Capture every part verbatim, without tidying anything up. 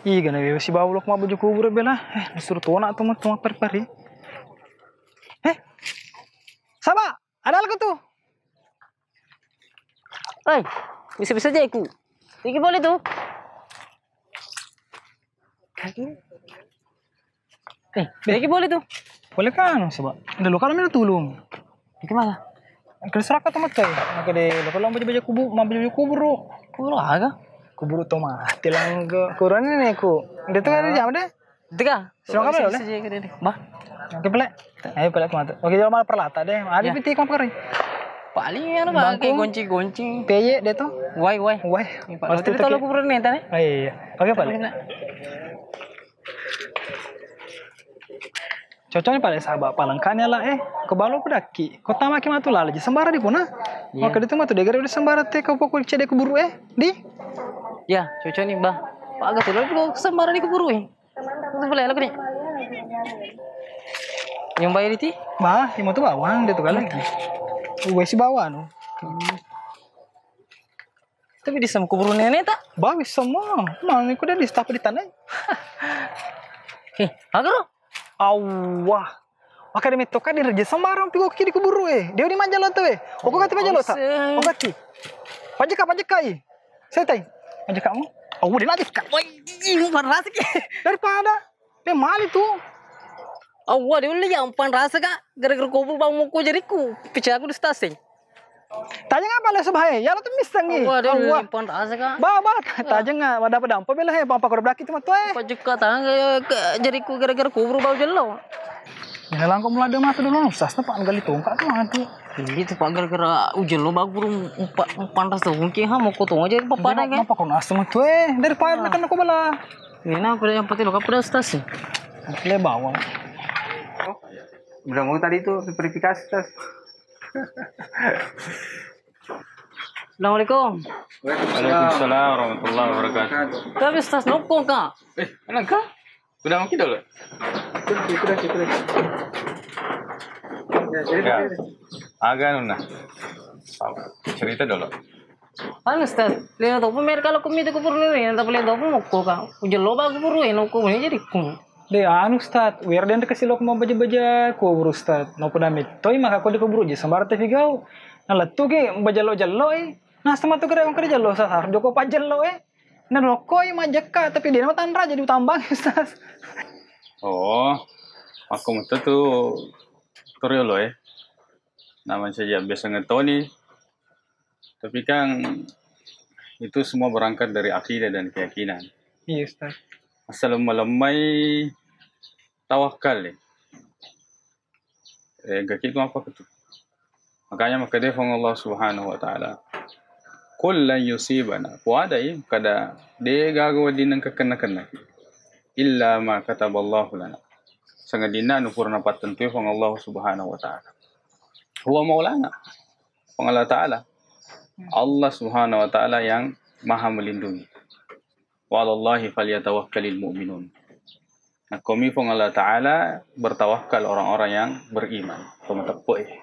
Iga na wewe sibawa ulok mabbaju kubur bela. Eh, disuruh tona tu matu mappari-pari. Eh, Saba, ada lagi tuh. Oi, bisa-bisa aja aku. Iki boleh tuh. Eh, iki boleh tuh. Boleh kan, Saba? Ada lo kalau minta tulung. Iki mana? Kalau seraka tu matu. Maka deh, lo kalau baju-baju kubur, mau baju kubur. Kubur aga? Kubur tu mati langgo. Kurang ini aku. Dia tuh ada jam deh. Tiga. Silakan boleh. Bah. Oke, pele. Ayo, pele, mantap. Oke, jangan malah perlata deh. Ada piti kompor. Paling anu, Bang, kayak gonci-gonci. Peye deh tuh. Wai, wai. Wai. Pasti tolong kuburan nih, tadi. Oh, iya, iya. Oke, pele. Cocok nih pada sahabat palengkanya lah, eh. Kebalo pedaki. Kota makin matu lala je sembara di puna. Maka itu matu degare udah sembara teh kau pokok cedek keburu, eh. Di? Ya, cocok nih, Bah. Pak, agak tuh dulu sembara di keburu, eh. Itu boleh lagi nih. Yang bayar itu? Bah, yang mau tuh bawang dia tuh kan lagi. Gue sih bawa no. Tapi di sama kubur nenek tak? Bawi semua. Mana nih kuda di staf di tanah? Heh, agar lo? Awah. Maka di metoka di reje sembarang pigo ki di kuburu, eh. Dia di majalo tuh, eh. Oke, kati majalo tak? Oke, kati. Pajak apa, pajak kai? Saya tai. Pajak kamu? Oh, dia lagi sekarang. Woi, ini parah sih. Daripada dia mali tuh. Awwa, dia ulle yang pan rasa, Kak. Gara-gara kubur bang moko jariku. Pecah aku di stasiun. Tajeng apa le sebahe? Ya lo tu missengi. Awwa, dia ulle yang pan rasa, Kak. Ba, ba, tajeng ah, ada apa dampa bela he, apa kau belaki tu matu eh. Apa juga tangan ke jariku gara-gara kubur bau jelo. Ini langkau mulai ada mata dulu, sas tepak gali tongkat tu matu. Ini tu pak gara-gara ujello bau kubur empat empat ras tu mungkin ha mau kotong aja apa pada kan. Apa kau nasa matu eh daripada kena kau bela. Ini aku yang penting lo kau pedas tas. Le bawang. Udah mau tadi itu verifikasi tas. Assalamualaikum. Waalaikumsalam warahmatullahi wabarakatuh. Tapi tas nokong kak. Eh, enak kak? Udah mungkin dulu. Ya, cerita. Ya. Agak nuna. Cerita dulu. Anu Ustaz, lino topo mer kalau kumi tu kubur lino, tapi lino topo mokko ka. Ujello ba kubur e, nokko muni jadi kum. De anu Ustaz, wer den kasih lo kuma baja-baja kubur Ustaz. Nopo dame toi maka ko di kubur je sembar te figau. Nah lettu ki bajello-jello e. Nah sama tu kere kere jello Ustaz, harus joko pajello e. Nah nokko e majekka tapi dia nama tanra jadi utambang Ustaz. Oh, aku metu tu toriolo e. Nama saja biasa ngetoni. Tapi kan itu semua berangkat dari akidah dan keyakinan. Iya, Ustaz. Asal lemma-lemmai tawakkal e. Eh, gaki itu apa tu? Makanya makkedai Puang Allah Subhanahu wa Ta'ala, "Qul lan yusibana." Puadai kada de gaga wedding nengka kenna-kenna. "Illa ma kataballahu lana." Sangadinna anu pura napattentui Puang Allah Subhanahu wa Ta'ala. Huwa maulana. Puang Allah Ta'ala. Allah Subhanahu wa Ta'ala yang Maha Melindungi. "Wa 'alallahi falyatawakkalil mu'minun." Nakkomi Puang Allah Ta'ala bertawakkal orang-orang yang beriman. Ko mateppe'e.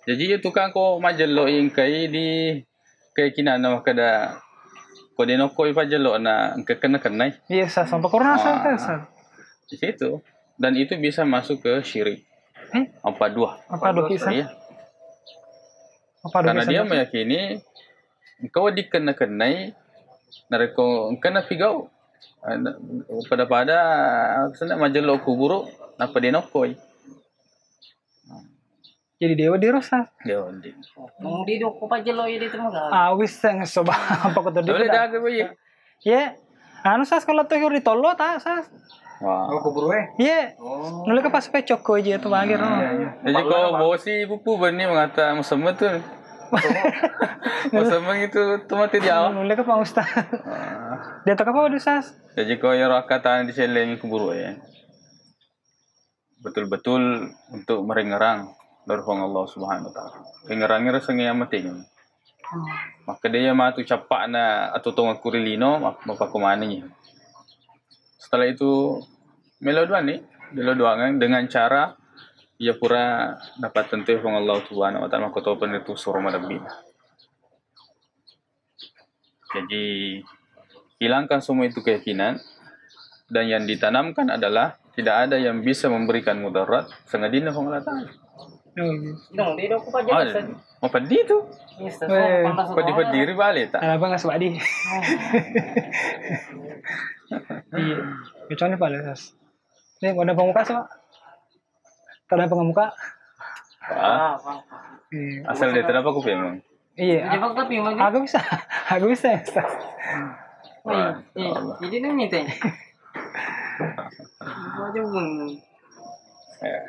Jaji iya tukang ko majello engkai di keyakinan makkeda ko denokko ipajello na engka kenna-kennai. Iya, Ustaz, sampai korona Ustaz. Di situ. Dan itu bisa masuk ke syirik. Eh? Apa dua? Apa dua kisah? Iya. Apa dua kisah? Karena dia meyakini engka wedding kenna-kennai narekko engka nafigau. Pada-pada senna majello kuburu nappa denokkoi. Jadi dewa dirosa. Dewa di. Mudi dokko pajello ya di tengah. Ah, wisseng soba apa kau tadi? Boleh dah aku. Ye, anu Sas kalau tuh di tolo ta Sas? Wah. Oh, kubur eh. Ye. Oh. Nulle ke pas pecok ko je tu bagi ro. Iya, iya. Jadi ko bosi pupu benni mengata musemet tu. Musemet itu tu mati dia. Nulle ke Pak Ustaz. Dia tak apa Sas? Jadi ko yang raka tanah di seleng kubur eh. Betul-betul untuk merengerang dari Puang Allah Subhanahu wa Ta'ala. Rengerangnya rasanya yang penting. Maka dia matu capakna atau tong aku rilino mapakkumanengi. Setelah itu melo doang nih, melo doangan dengan cara ia pura dapat tentu Puang Allah Subhanahu wa Ta'ala maka topan itu suruh madabbi. Jadi hilangkan semua itu keyakinan. dan yang ditanamkan adalah tidak ada yang bisa memberikan mudarat sangadinna Puang Allah Ta'ala. Oh, iya. Dong, dia dong aku Ah, aja. mau pedih tuh. Iya, Eh, Pedih-pedih balik tak? Kenapa nggak sebadi? Iya. Kecuali pada sas. Ini ada pembuka sih, Pak. Ada pembuka. Wah, Apa? Iya. Asal dia kenapa aku memang? Iya. Jebak tapi mau dia. Aku bisa. Aku bisa, Ustaz. Oh, iya. Iya. Jadi ini minta. Gua aja bingung. Ya.